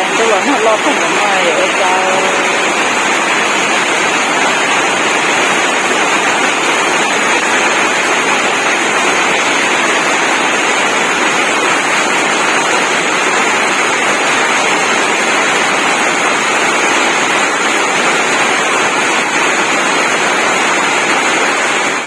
Ntuj los nag loj tag npaum no yuav ua cas.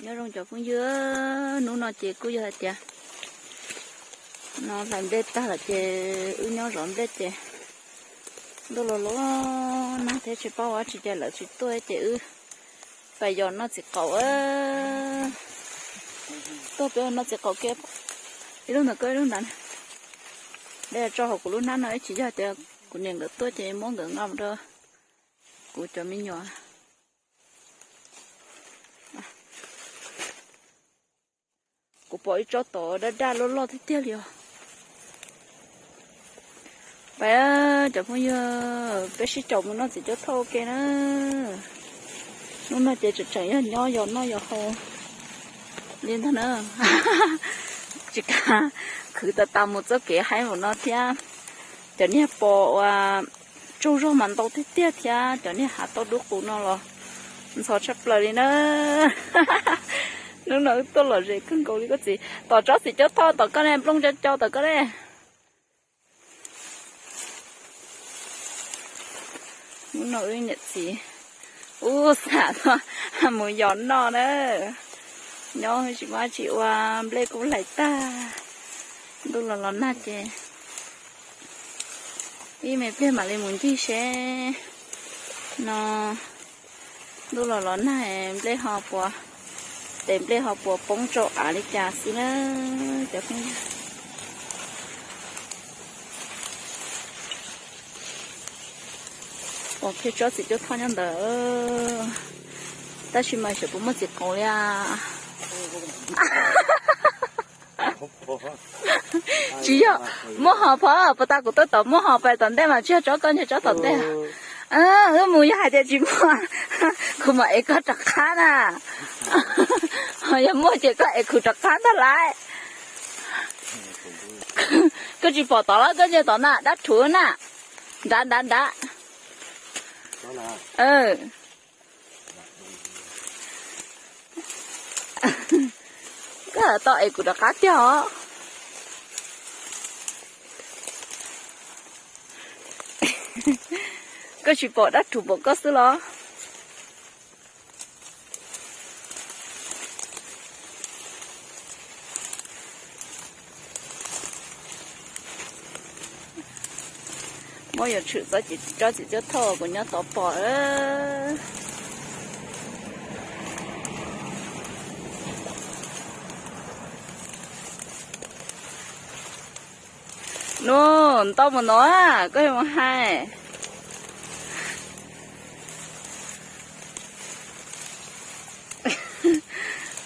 Nyob zoo cov phooj ywg, hnub no ces kuj yog hais tias no hlais nplej tag lawm ces wb nyob zov nplej ces ntuj los los nag thiab tsis paub ua tsi ces lawv tsis tuaj ces wb pais yos noj txiv qaub. Tuaj peb noj txiv qaub kiag, ib lub ntawm koj ib lub ntawd. Dej tso hauv kuv lub hnab no ib tsis yog tias kuv niam nkawd tuaj ces muab nkawd nqa mus rau kuv cov me nyuam. Kuv pom ib tsob tod daj daj loj loj tiag tiag li os. Pab cov phooj ywg, peb sib caum mus noj txiv cuab thoj ua ke na. Hnub no ces tseem tseem yog nyob yos noj yos haus li ntag na. Tsis kav khwv tas tas mus txoj kev haib npaum no thiab. Cov niag pos uas tsaug zog mas ntau tiag tiag thiab cov niag hav tauj dub qus no los ntxhov tshaj plaws li na. Hnub no wb tuaj lom zem kawg nkaus li koj txiv. Tom tsob txiv cuab thoj tom koj ne, nplooj co co tom koj ne. Hnub no wb niam txiv ub xam mus yos noj na. Nyob tsis muaj tsis ua, nplej kuj hlais tag. Ntuj los los nag ces ib me pliag mam li mus ncig seb no. Ntuj los los nag, nplej ho puas, tes nplej ho puas poob tsau av li cas xwb na cov phooj ywg. Pom kiag tsob txiv cuab thoj nyob ntawd, tab sis mas xyov puas muaj txiv qaub li. Tsis yog, muaj ho phom, puas tas kuv tuaj tom muaj ho pais tom ntej mas tsis yog tsob koj ntsia tsob tom ntej. Wb mus yog hais tias tsis muaj, kuv mam ev koj rov qab na. Yog muaj ces koj ev kuv rov qab ntag lauj. Koj tsis pom tod los koj ntsia tod na, dab rhuv na. Nrad nrad nrad. Koj tau ev kuv rov qab tiag os. Koj tsis pom dab rhuv pom koj xwb los? Muab yuav tshwm txoj txiv cuab thoj kuv nyob tod pom. Nus, ntau mus no, koj mus hais.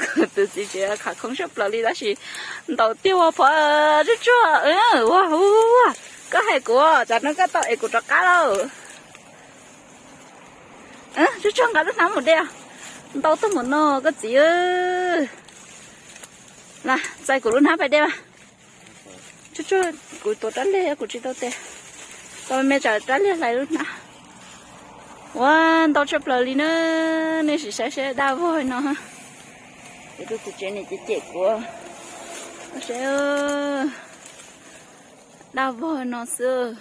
Kuv tus txiv tsev khav khoob sab plaws li tab sis ntau tiag ua phom tsuag tsuag. Ua ua, koj hais kuv, tsam no koj tau ev kuv rov qab lauj. Tsuag tsuag nqa lub hnab mus de. Ntau tuaj mus no koj txiv. Na, txais kuv lub hnab pais de mas. Tsuag tsuag, kuv tuav rab liag kuv tsis tau tes. Tau me tsam rab liag hlais lub hnab. Ua ntau tshaj plaws li na, nej sim saib seb daj vog no. Kuv tus txiv tsev nim cem cem kuv. Saib, daj vog no xwb.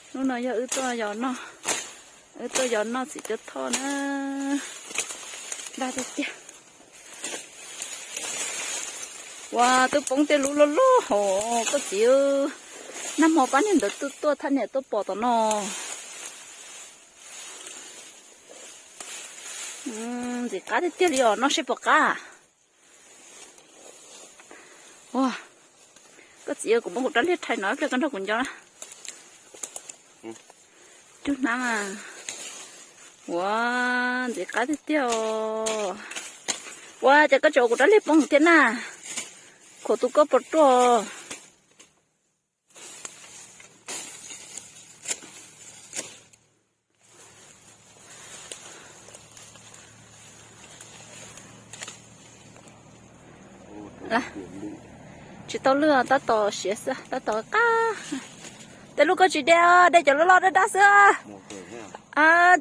Hnub no yog wb tuaj yos noj, wb tuaj yos noj txiv cuab thoj na. Daj tiag tiag. Ua twb poob tej lub loj loj hos koj txiv. Nag hmo pab niag ntawd tuaj tuaj thaj niam tuaj pom tom no. Ntxim qab tiag tiag li os, noj seb puas qab. Ua, koj txiv, kuv muab kuv rab liag rhais no ib pliag koj nrog kuv nco na. Cug hnab mas. Ua, ntxim qab tiag tiag os. Ua cas koj tseem ua kuv rab liag poob thiab na? Khuv tus koj puas ruaj? Tsis tau lwj, tab tom siav xwb, tab tom qab. Tej lub koj tsis de, de cov loj loj dab dab xwb.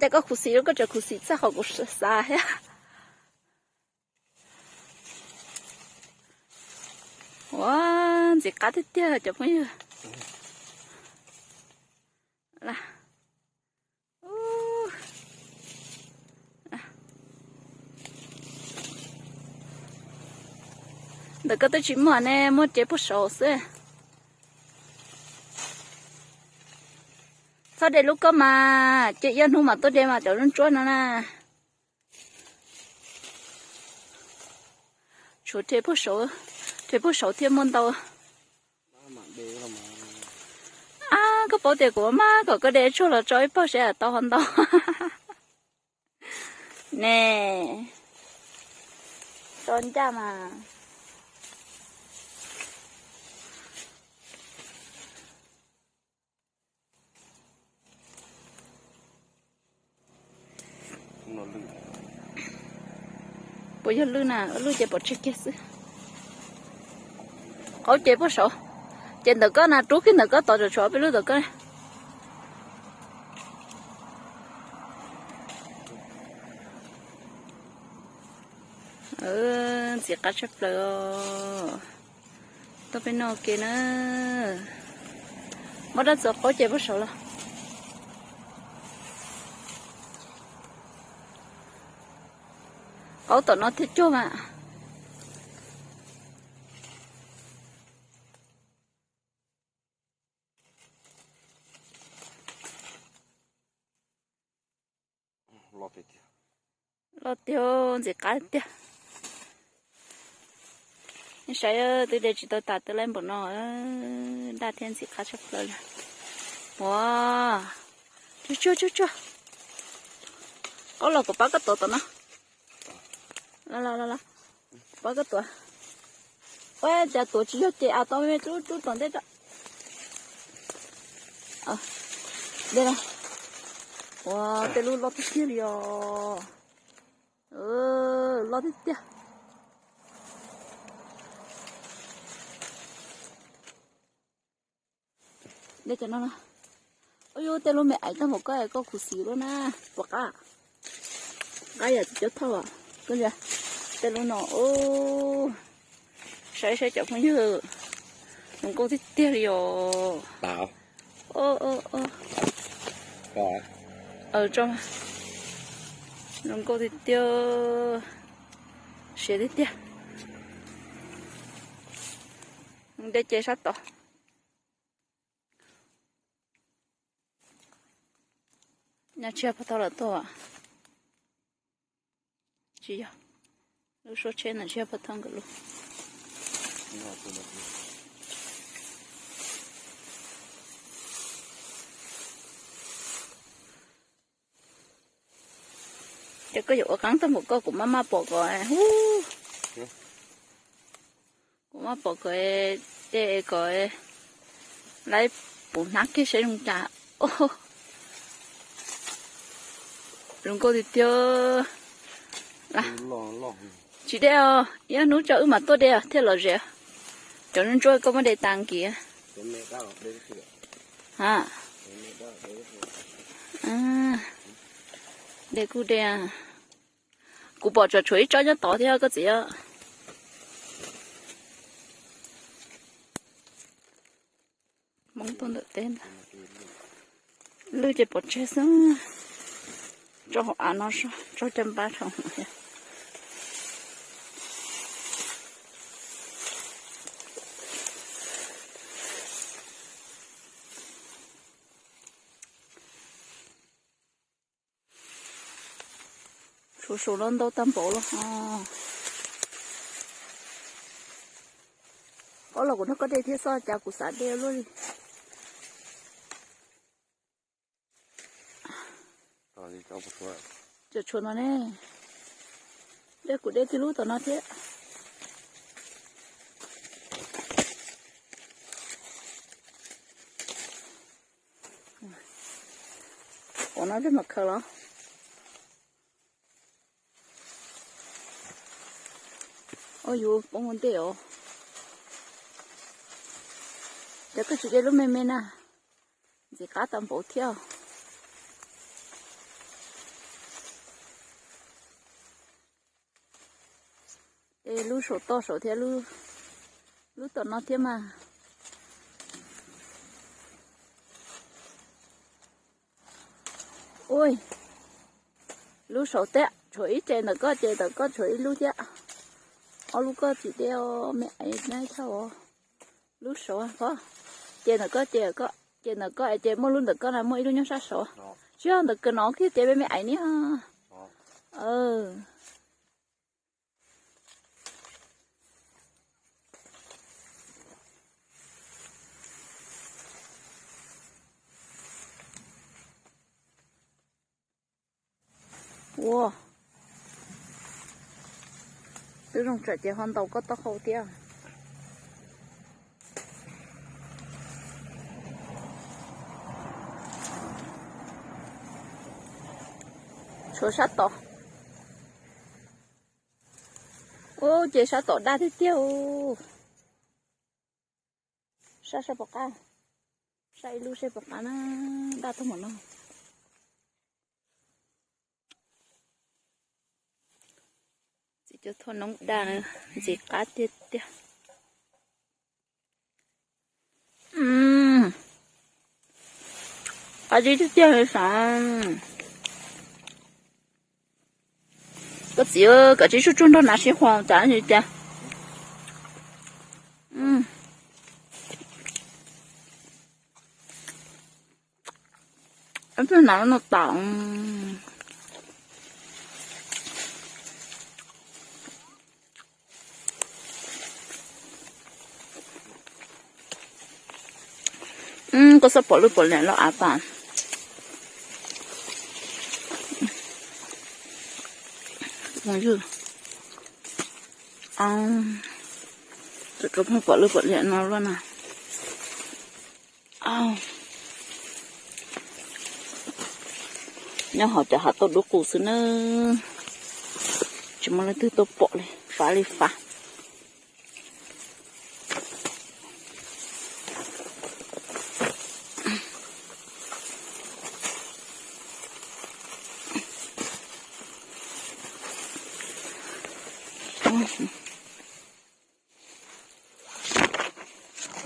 Ces koj khuv xim, koj tseem khuv xim txog qhov kuv xav thiab. Ua, ntxim qab tiag tiag cov phooj ywg. Ntawm koj twb tsis muaj ne, muaj rhe puag saud xwb. Txhob de lub koj mas, ces ib hnub mam tuaj de mas cov ntsuab no na. Tshuav rhe puag saud, rhe puag saud thiaj muaj ntau. Ab, koj paub tias kuv maj kom koj de tsuag los tso ib pawg seb tau ho ntau. Ne, tso ncaj mas. Puas yog lwj na, lwj ces pov tseg kiag xwb. Qaub ces puag saud, ces ntawm koj na, rub kiag ntawm koj tod, tshuav peb lub ntawm koj. Ntxim qab tshaj plaws os. Tuaj peb noj ke na. Muab dab tsi qaub ces puag saud los. Qaub tom no thiaj cuag mas. Loj tiag, ntxim qab tiag. Nej saib, twb de tsis tau tas twb laib npaum no, daj thiab ntxim qab tshaj plaws li. Ua, tsuag tsuag tsuag tsuag. Qaub los kuv pab koj tuav tom no. Los los los, pab koj tuav. Ua cas tuav tsis yog ces a tau me rub rub tom ntej rau. De los. Ua, tej lub loj tiag tiag li os. Loj tiag tiag. De cov no. Ua yus tej lub me aiv tag npaum koj, koj khuv xim lub na. Puas qab? Qab yam txiv cuab thauj. Tej lub no, saib saib cov phooj ywg, zoo nkauj tiag tiag li os. Zoo nkauj tiag tiag, siav tiag tiag. De ces sab tod. Nyob tshiab pag thawj lawm tuaj. Tsis yog, lub suab tsheb ntawm tshiab pag thawj nkawd lub. Ces koj yuav ua qeeb tag npaum koj, kuv maj maj pom kom, kuv maj pom kom, de kom laib puv hnab kiag saib zoo cas. Zoo nkauj tiag tiag. Tsis de os, ib hnub tso wb mam tuaj de thiaj lom zem. Cov ntsuab koj muab de tas nkiv. De kuj de. Kuv pom tsam tshuav ib tsob nyob tod thiab koj txiv. Hmoob tuaj ntawm teb ntag. Lwj ces pov tseg xwb. Tso hauv av no, tso caj npab rau. Suav suav los ntau tag npaum los. Ob los kuv nrog koj de thiab xwb, cas kuv xav de luaj li. Cov tshuav no ne, de kuv de tib lub tom no thiab. Ua no thiaj mam khaws los. Ua yus poob ua ntej os. Cov koj tsis de lub me me na, ntxim qab tau npaum thiab. De lub saum toj saud thiab, lub tom no thiab mas. Ui, lub saud thiab, tshuav ib ce ntawm koj, ces ntawm koj tshuav ib lub thiab. Ob lub koj tsis de, me aiv nab thauj. Lub saud ko, ces ntawm koj, ces ntawm koj, ces ntawm koj es ces muaj lub ntawm koj na, muaj ib lub nyob sab saud. Tsis yog ntawm koj no kiag ces me me aiv niag. Ua, twb zoo tsam ces ho ntaus koj taub hau thiab. Tshuav sab tod. Ub, ces sab tom daj tiag tiag. Sab sab pom qab, sab ib lub sab pom qab na, daj tag npaum no. Txiv cuab thoj noob daj na, ntxim qab tiag tiag. Qab zib tiag tiag li sav. Koj txiv, koj tsis tsuag tsuag nrog nav sib huas cas li cas. Ib tug nav no tas. Koj xav pom lwj pom liam los av tas. Pom lwj pom liam no luaj na. Nyob hauv cov hav tauj dub qus xwb nawb, tsis muaj leej twg tuaj pom li, fav li fav.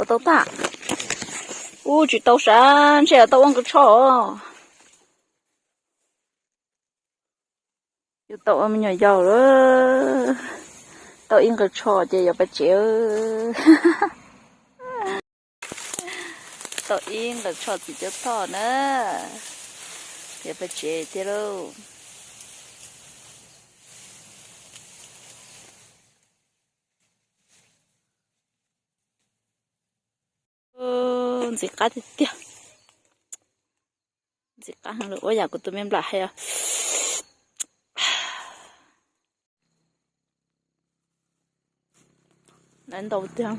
Ua tau tag. Ub, tsis tau sav, ntshe tau ua nqaws tsho. Yuav tau ua me nyuam yaus lawm, tau ib nqaws tsho ces yuav pais tsev. Tau ib nqaws tsho txiv cuab thoj na, yuav pais tsev tiag lauj. Ntxim qab tiag tiag. Ntxim qab heev lawm, ua yam kuv tus me nplam hais os. Lawv ntau tiag,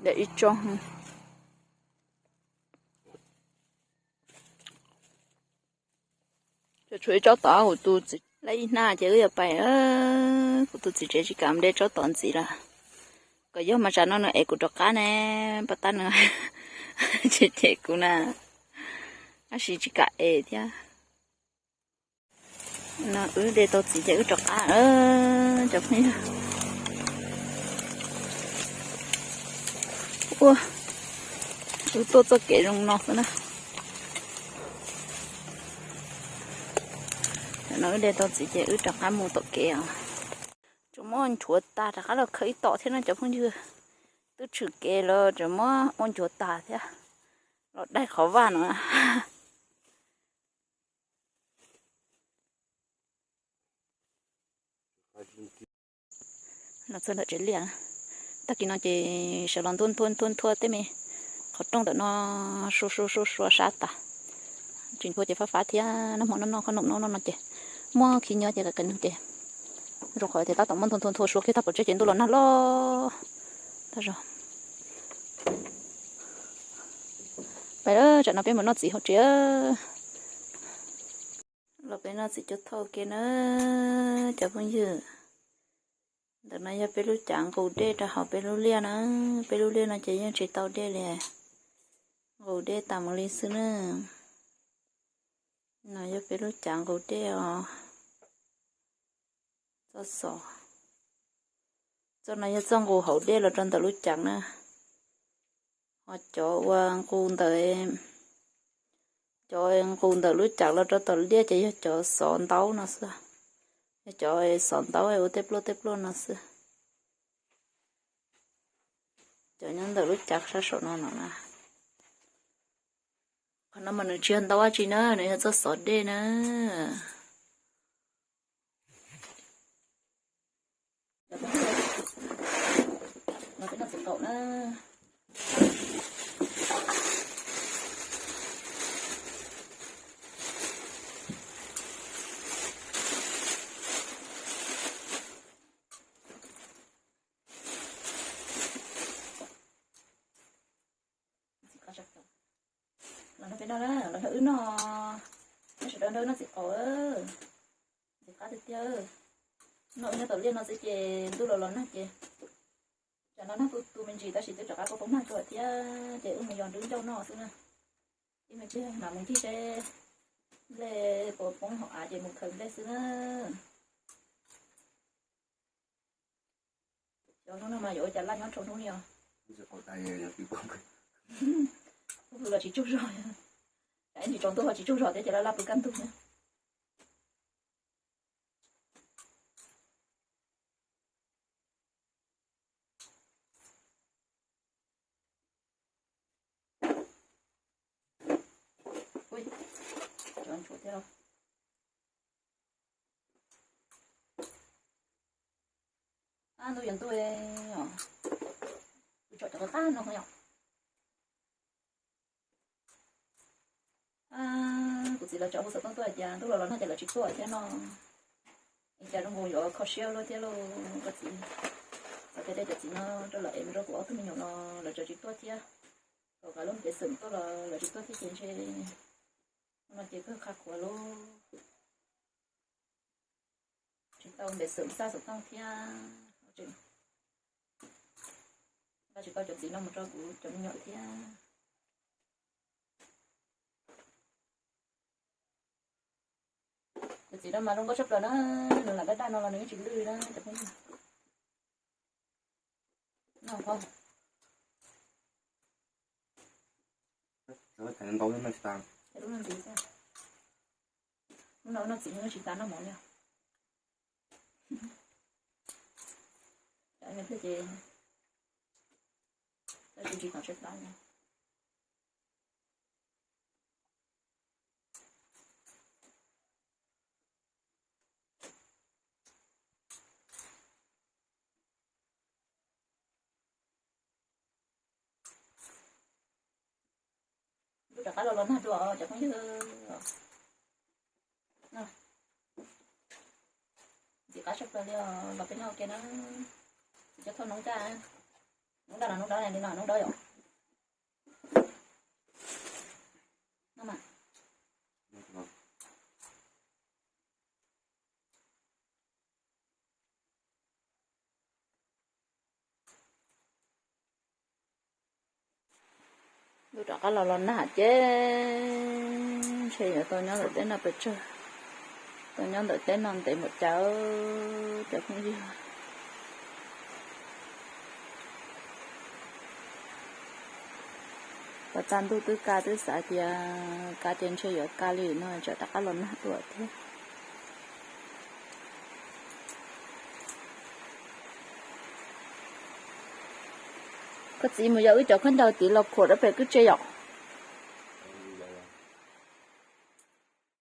lawv ib tsob. Tshuav ib tsob tod, kuv tus txiv laj ib hnab ces wb yuav pais, kuv tus txiv tsev tsis kam de tsob tod ntxiv lawm. Kom yog mas tsam no nws ev kuv rov qab ne, paj tab nws cem cem kuv na, tab sis tsis kam ev thiab. No wb de tau txiv ces wb rov qab cov phooj ywg. Ua, wb tuaj txoj kev zoo no xwb na. Tam no wb de tau txiv ces wb rov qab mus tom kev os. Tsuas muab nchuav tag rov qab los khawb ib tom thiab no cov phooj ywg. Twb tshwm kev los tsuas muab ua nchuav tag thiab los daig qhov vaj no. Los txog ntawm tsev liaj, tag kis no ces sawv los nthua nthua nthua nthua tej me qhov rooj ntawm no, sua sua sua sua sab tas. Tsis nthua ces fab fab thiab, noj hmo noj noj qhob noom noj noj no ces muab khi nyob ces qis qis no ces zoo qhov tias tab tom muab nthua nthua nthua sua kiag tag pov tseg ces ntuj los nag loj tag zog. Pais, tsam no peb mus noj txiv hauv tsev. Los peb noj txiv cuab thoj ua ke na cov phooj ywg. Ntawm no yog peb lub cav nqus dej rau hauv peb lub liaj na. Peb lub liaj no ces yeej tsis tau dej li, nqus dej tas mus li xwb na. No yog peb lub cav nqus dej os. Txoj xov, txoj no yog txoj nqus hauv dej los rau ntawm lub cav na. Ho cov uas nqus ntawm, cov nqus ntawm lub cav los rau tom liaj ces yog cov xov ntaub no xwb. Yog cov xov ntaub ua tej pluaj tej pluaj no xwb. Cov nyob ntawm lub cav sab saum no no na. Qhov no mas nws tsis yog ntaub dab tsi na, nws yog txoj xov dej na. Los nrog peb noj na, los nrog wb noj, nyob sawv daws nrog wb noj txiv qaub. Ntxim qab tiag tiag. Noj wb nyob tom liaj no xwb ces ntuj los los nag ces tsam no nag tu tu me ntsis tab sis twb rov qab poob poob nag tuaj thiab ces wb mus yos nrub ncauj noj xwb na. Ib me ntsis mam mus ncig seb nplej puas poob hauv av ces mus khaws nplej xwb na. Cov hnub no mas yuav ua cas laj nyob rau hnub no. Pw los tsis tsaug zog, tsam ib ntsis tsaus ntuj ho tsis tsaug zog thiab ces laj laj pw kaj ntug na. Ui, cov ntsuav thiab los. Ab, ntuj yuav ntuj os, kuv tsom cov qab no yom. Kuv txiv lawv tso hu xov tooj tuaj tias ntuj los los nag ces lawv tsis tuaj thiab no. Es cas zoo nkaus yuav kho siab luaj thiab lauj koj txiv. Txawm tias cov txiv no rau lawv es mus rau kuv ob tug me nyuam no lawv tseem tsis tuaj thiab. Kom kav lub npe xwm tuaj los lawv tsis tuaj thiab ces ntshe no ces kawg qha qhuav lauj. Tsis tau npe xwm xa xov tooj thiab. Nqa tsis tau cov txiv no mus rau kuv cov me nyuam thiab. Cov txiv no mas zoo nkauj tshaj plaws na, nws lam daj daj no los nws yeej tsis lwj na cov phooj ywg. No, ntau ntau no tsis tas. Hnub no ua no txiv no tsis tas noj mov li. Cov no thiaj ces tsis tsis tau tsis tas. Kuv rov qab los los nag dua cov phooj ywg. Ntxim qab tshaj plaws li os, los peb noj ua ke na. Txiv coj thauj noob caj, noob dab no noob dab li no noob dab yom. Noj mas. Kuv rov qab los los nag ces ntshe yuav tau nyob ntawm teb no pes tsawg, tau nyob ntawm teb no ntev npaum cas cov phooj ywg. Pas tas ntuj twb kaj twb xav tias kaj ces ntshe yuav kaj li no tsam rov qab los nag dua thiab. Koj txiv mus yog wb cov khaub ncaws tid los khuam rau pem kwj tse yom.